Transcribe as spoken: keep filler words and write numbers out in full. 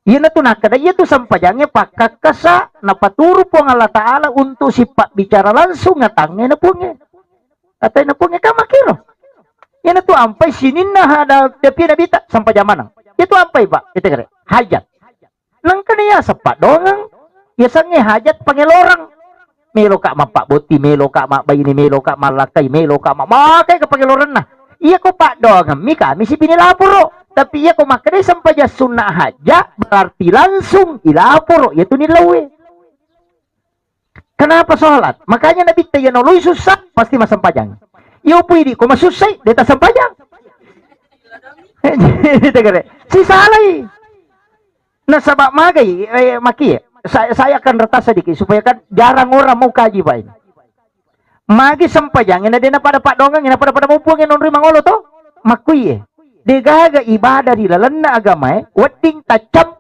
Iyanatu nakkeda, iyatu sempajangnge pakkakkasa napaturu Puang Allah Ta'ala untuk sipabbicara langsung atangnge na Puangnge. Atanna Puangnge kan makkiro. Iyanatu ampai sininna hada tapi Nabitta sempajang maneng. Iyatu ampai, Pak, kita kere. Hajat. Nengkana iyaseng paddoangeng, iyasengnge hajat pangeloreng. Meloka mappabbotting, meloka mabbaine, meloka mallakkai, meloka ma-, makkeda pangelorenna. Iyako paddoangemmi kami sipini laporo. Tapi iyako makkeda sempajang sunna hajat, berarti langsung ilaporo iyatu nillauwe. Kenapa sholat? Makanya Nabitta iya naoloi sussa, pasti massempajang. Iya upui idi ko masussai, de tassempajang. Sisalai. Nasaba magai, eh, maki, saya, saya akan retas sedikit supaya kan jarang orang mau kaji, Pak, ini. Magi sempajangnge na de napada paddoangeng, na pada-pada muppuangnge nonroi mangolo to? Makkuie. Degaga ibadah ri lalenna agamae, wedding taccampu